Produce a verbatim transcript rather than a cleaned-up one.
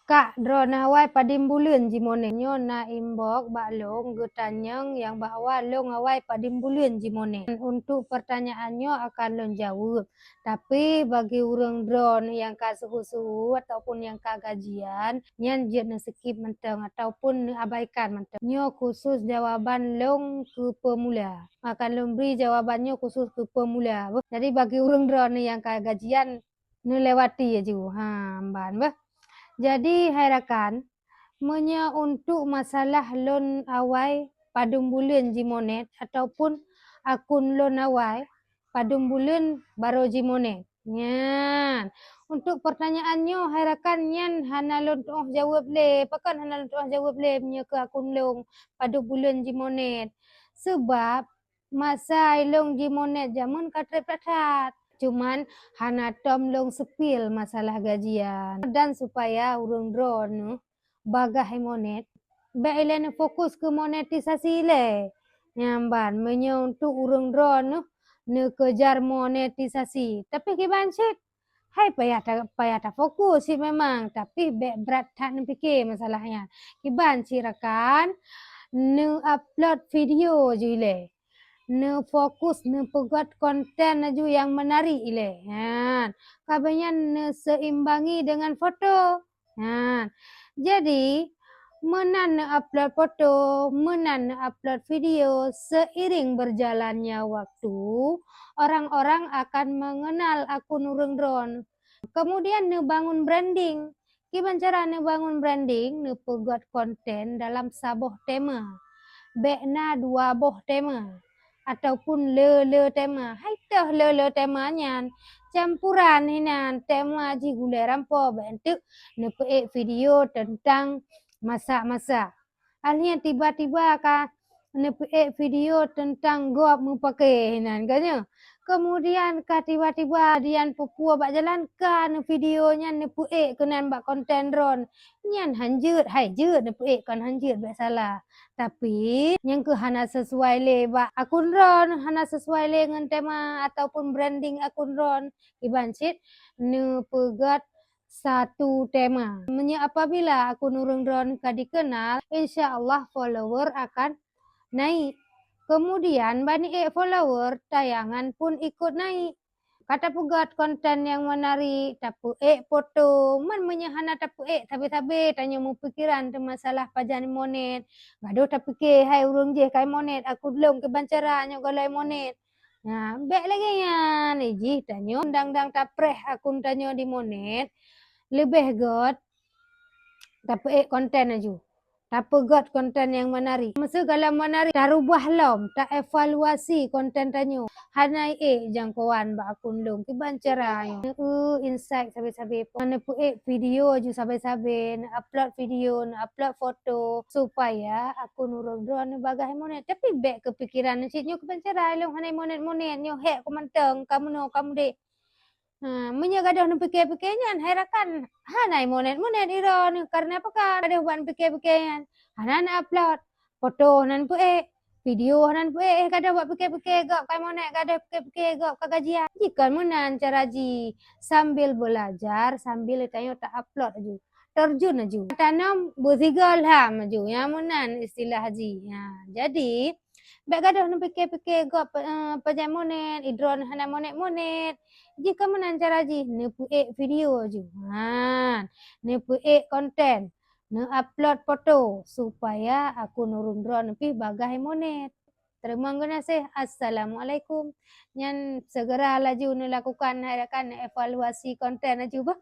Kak, droeneuh awai padum buleuen jimonet? Nyoe na inbox bak lôn geutanyong nyang bahwa lôn awai padum buleuen jimonet. Untuk pertanyaan nyoe akan lôn jaweueb. Tapi bagi ureuëng droeneuh nyang ka suhu-suhu ataupun nyang ka gajian, nyan jeuet neuskip mantong ataupun neuabaikan mantong. Nyoe khusus jawaban lôn keu peumula. Akan lôn bri jawaban nyoe khusus keu peumula. Jadi bagi ureuëng droeneuh nyang ka gajian, neulewati laju. Ha, mban beh. Jadi hai rakan, meunyoe untuk masalah lôn awai padum buleuen jimonet ataupun akun lôn awai padum buleuen barô jimonet. Nyan. Untuk pertanyaan nyoe hai rakan, nyan hana lôn tuoh jaweueb lé. Pakon hana lôn tuoh jaweueb lé meunyoe keu akun lôn padum buleuen jimonet? Sebab masa ilôn jimonet jameun ka treb that-that. Cuman hana tom lôn seupil masalah gajian. Dan supaya ureuëng droeneuh bagaih monet, bék ilée neufokus keu monetisasi lé. Nyan ban, meunyoe untuk ureuëng droeneuh neukejar monetisasi. Tapi kiban cit, hai payah ta-, payah tafokus cit memang, tapi bék brat that neupike masalah nyan. Kiban cit rakan, neuupload video ju ilée. Neufokus neupeugét konten laju nyang meunarik ilée. Ha, ka bék nyan neuseuimbangi deungon foto. Ha, jadi meunan neuupload foto, meunan neuupload video, seiring berjalannya waktu, orang-orang akan mengenal akun ureuëng droen. Kemudian neubangun branding. Kiban cara neubangun branding, neupeugét konten dalam saboh tema. Bék na dua boh tema ataupun le-le tema. Hai toh le-le tema nyan, campuran hinan, tema jih gulée rampo, bék enteuk neupeuék video teuntang masak-masak. Akhirnya tiba-tiba ka neupeuék video teuntang gob meupake hinan ka nyoe. Kemudian ka tiba-tiba dian peupue bak jalan ka neuvideo nyan neupeuék keunan bak konten droen. Nyan hanjeuet, hai jeuet neupeuék kon hanjeuet bék salah. Tapi nyang keuh hana sesuai lé bak akun droen, hana sesuai lé ngon tema ataupun branding akun droen. Kiban cit neupeugét satu tema. Meunyoe apabila akun ureuëng droen ka dikenal, insya Allah follower akan naik. Kemudian bani ék follower, tayangan pun ikut naik. Ka tapeugét konten nyang meunarik, tapeuék foto, man meunyoe hana tapeuék sabe-sabe tanyoe meupikiran teumasalah pajan monet. Gadoh tapike hai ureuëng jih kai monet, aku lôn kiban cara nyoe golai monet. Nah, bék lagée nyan, ijih tanyoe dang-dang tapreh akun tanyoe di monet, leubeh gét tapeuék konten laju. Tapeugét konten nyang meunarik. Meuseugalom meunarik, tarubah lom, taevaluasi konten tanyoe. Hana ék jangkoan bak akun lôn kiban cara nyoe. Neu insight sabe-sabe, neupeuék video ju sabe-sabe, neuupload video, neuupload foto, supaya akun ureuëng droen neubagaih monet. Tapi bék keupikiran cit nyoe kiban cara lôn hana monet-monet, nyoe hék ku mantong, ka meunoe ka mudeh. Ha, meunyoe gadoh neupike-pike nyan, hai rakan, hana monet-monet droeneuh, kareuna pakon gadoh buat neupike-pike nyan. Hana neuupload, foto hana neupeuék, video hana neupeuék, eh gadoh buat pike-pike gob ka monet, gadoh pike-pike gob ka gajian. Jikon meunan cara jih, sambil belajar, sambil tanyoe taupload laju. Terjun laju. Tanom beusigoe lham laju. Nyang meunan istilah jih. Ha, jadi, bék gadoh neupike-pike gob, eh, pajan monet, idroeneuh hana monet-monet. Jikon meunan cara jih, neupeuék video laju. Ha, neupeuék konten, neuupload foto, supaya akun ureuëng droeneuh pih bagaih monet. Teurimong geunaséh. Assalamualaikum. Nyan segera laju neulakukan hai rakan, neuevaluasi konten laju bah.